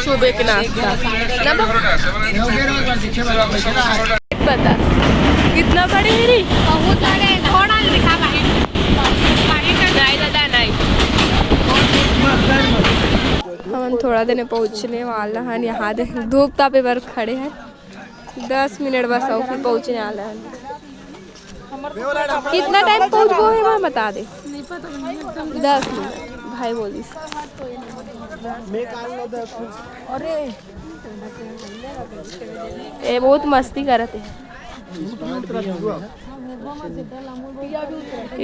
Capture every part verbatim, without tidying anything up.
सुबह के नाश्ता ना बा? पता कितना बड़े हे रे? बहुत बड़े, थोड़ा दिखा पाए। नहीं दादा, नहीं। हमन थोड़ा देर में पहुँचने वाला हन। यहाँ दे धूप तापे बर खड़े हैं। दस मिनट बस अउ फिर पहुँचने वाला है। कितना टाइम पहुँचबो हे वहाँ बता दे। दस मिनट भाई बोलिस। ए बहुत मस्ती करत हे।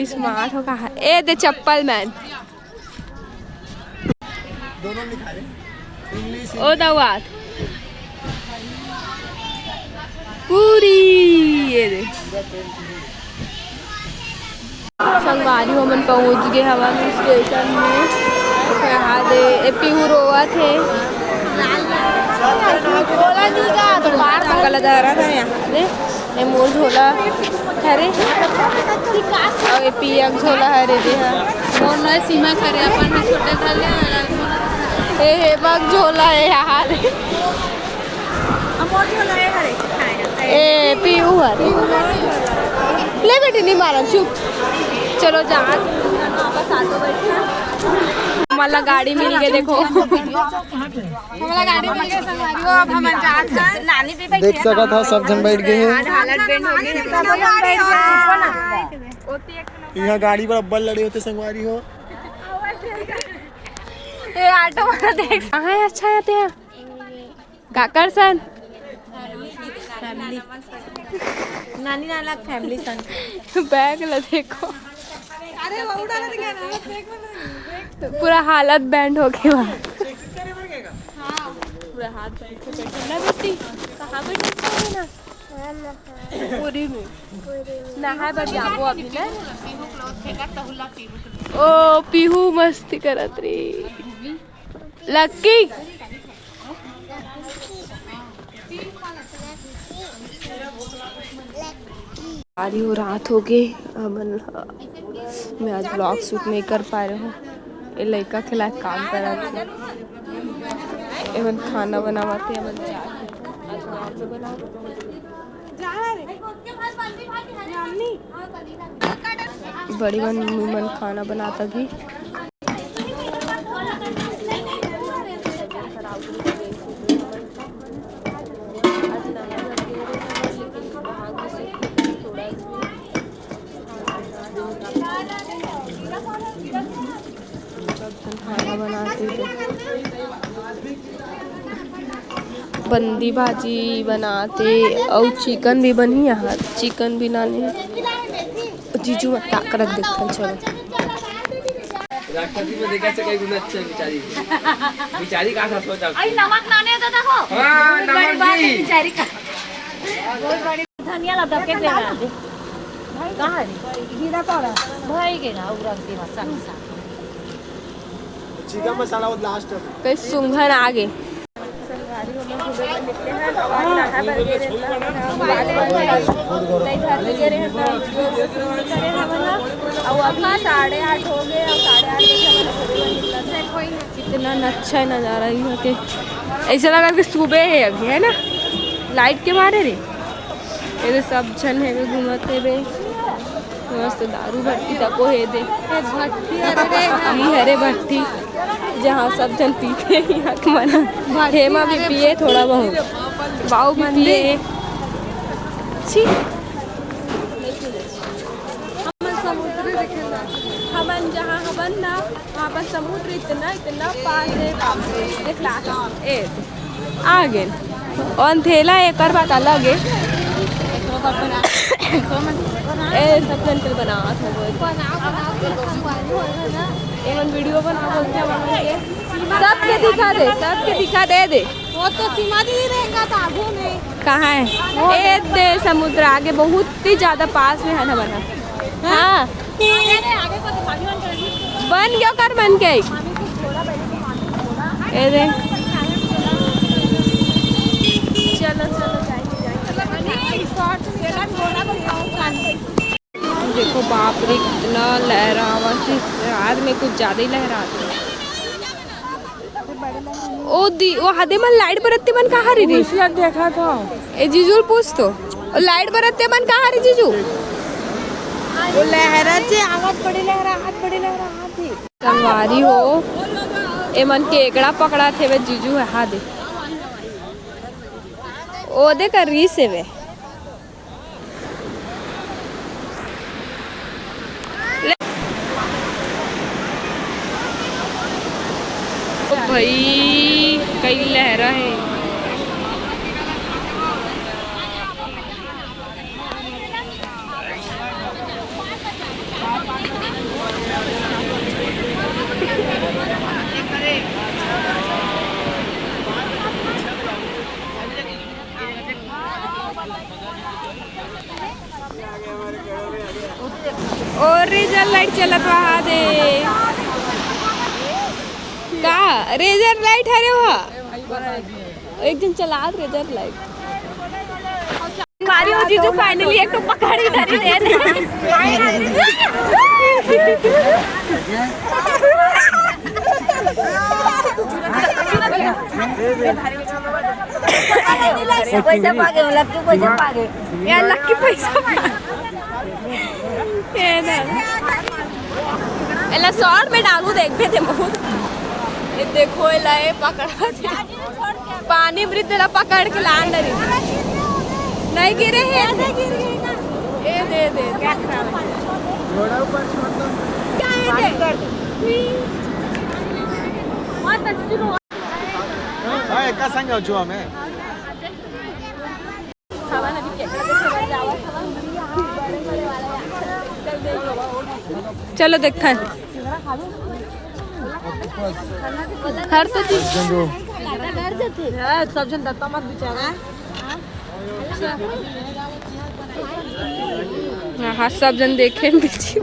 स्मार्ट हो कहा। ए दे चप्पल मैन। दोनों लिखा है। इंग्लिश ओ दवात पूरी। ये दे संगवारी हो, हमन पहुंच गए हवन स्टेशन में। यहाँ दे ए पीहू रोवत हे। बोला नहीं का तो पार गला दहरा था यहाँ दे। ए मोर झोला हरे। अउ ए पिया के झोला हरे दे हा। मोर नय सीमा करे अपन में छोटे झोले। ए हे बग झोला ए हा रे। ए पीहू हरे। ले बेटी नहीं मारा चुप। चलो जा। वापस आ तो बैठा। हमारा गाड़ी मिल गए देखो। हमला गाड़ी मिल गए संगवारी हो, अब हमन जात हन। नानी भी बैठी देख है। सकत हा, सब झन बैठ गए हैं। आज हालत बेंड हो गई है। सब झन बैठ गए हैं। यहाँ गाड़ी पर अब्बल लड़े होते संगवारी हो। ये ऑटो वाला देख। कहाँ है अच्छा है तेरा? काकर सन? फैमिली। नानी नाना फैमिली सन। बैग ला देखो। अरे वो उड़ा के गया ना, बैग में नहीं, बैग तो पूरा हालत बैंड हो गया वहाँ। पूरा हाथ बैंड से बैठे ना बेटी, कहाँ बैठे ना? पूरी में। नहाए बर जाबो अभी ना। ओ पीहू मस्ती करत रे। लक्की। अरे वो रात हो गए, हमन ह-, मैं आज व्लॉग शूट नहीं कर पा रहे हूँ। ये लड़का के लायक काम करा थे, एमन खाना बनावा थे, एमन जाके आज व्लॉग बनाओ। बड़ी मन, मन खाना बनाता भी। खाना बनाते तो बंदी भाजी बनाते अउ चिकन भी बनही। यहाँ चिकन भी नाने हे। जीजू मत का करत देखथन, चलो। राक्षसी में देखा से कई गुना अच्छा है बेचारी। बेचारी का था सोचा। अरे नमक नाने तो देखो। हाँ, बहुत बड़ी नमक बात है जी। बेचारी का। बहुत बड़ी धनिया ला डबके पे ना। कहाँ रे? जीरा पाउडर। भाई के ना उरम के बस संग साथ। चिकन मसाला वो लास्ट है। कई सुंघन आगे। अउ अभी साढ़े आठ हो गए, अउ साढ़े आठ बजे हमन घूमे बर निकलत हन। कितना अच्छा नजारा यहाँ के, ऐसा लगा कि सुबह है अभी, है ना, लाइट के मारे रे। ये तो सब झन है घूमत है बे। मस्त दारू भट्टी तको हे दे। ए भट्टी, अरे रे। ई हरे भट्टी, जहाँ सब झन पीथे, यहाँ के मन। भट्टी, हेमा भी अरे पिए थोड़ा बहुत, बाऊ भी मंदिर। पिए। छी। हमन समुद्र देखे ला। हमन जहाँ हवन ना, वहाँ पर समुद्र इतना, इतना पास है, बाप रे। देख ला, ए। आ गेन। अंधेला एकर बात अलग हे। ए, सब जन के बनावत हवय। एमन वीडियो बनावत हवय। सबके दिखा दे, सबके दिखा दे दे। वो तो सीमा दी रहेगा तो आगू में। कहाँ है? ए दे समुद्र आगे बहुत ही ज्यादा पास में है ना बना। हाँ। बन गयो कर बन के। ए दे। चलो, चलो, जाएंगे, जाएंगे। देखो बाप रे, कितना लहरावत हे, रात में कुछ ज्यादा ही लहरात हे। ओ दी, ओ हा दे मन लाइट बरत ते मन कहाँ रे रे? उसिया देखा था। ए जीजू ल पूछ तो, ओ लाइट बरत ते मन कहाँ रे जीजू? ओ लहरात हे, आवाज बड़ी लहरात हे, बड़ी लहरात हे। संगवारी हो, ए मन केकड़ा पकड़ात हेवे जीजू, हा दे। ओ दे कर रीस हेवे। ओ भाई, कई लहरा हे। ओ रेजर लाइट चलत रहा दे। का रेजर लाइट हरे वहा? एक दिन चलात रेजर लाइट। मारी हो जीजू, finally एक तो पकड़ी धरी दे दे। पैसा पागे, लक्की पैसा पागे। यार, लक्की पैसा पागे। ये ना। एला short में डालू, देखबे ते बहुत। ये देखो, एला ये पकड़ा थे। पानी मृत ला पकड़ के लान डरी। नहीं गिरे हे। ये दे दे। क्या खराब है? घोड़ा ऊपर छोड़ दो। क्या है ये? हाँ, एका संग हो छुआ में। चलो देखा है। हर तो चीज। हाँ, सब जन दत्ता मत बिचारा। हाँ, हाँ, सब जन देखे बिची।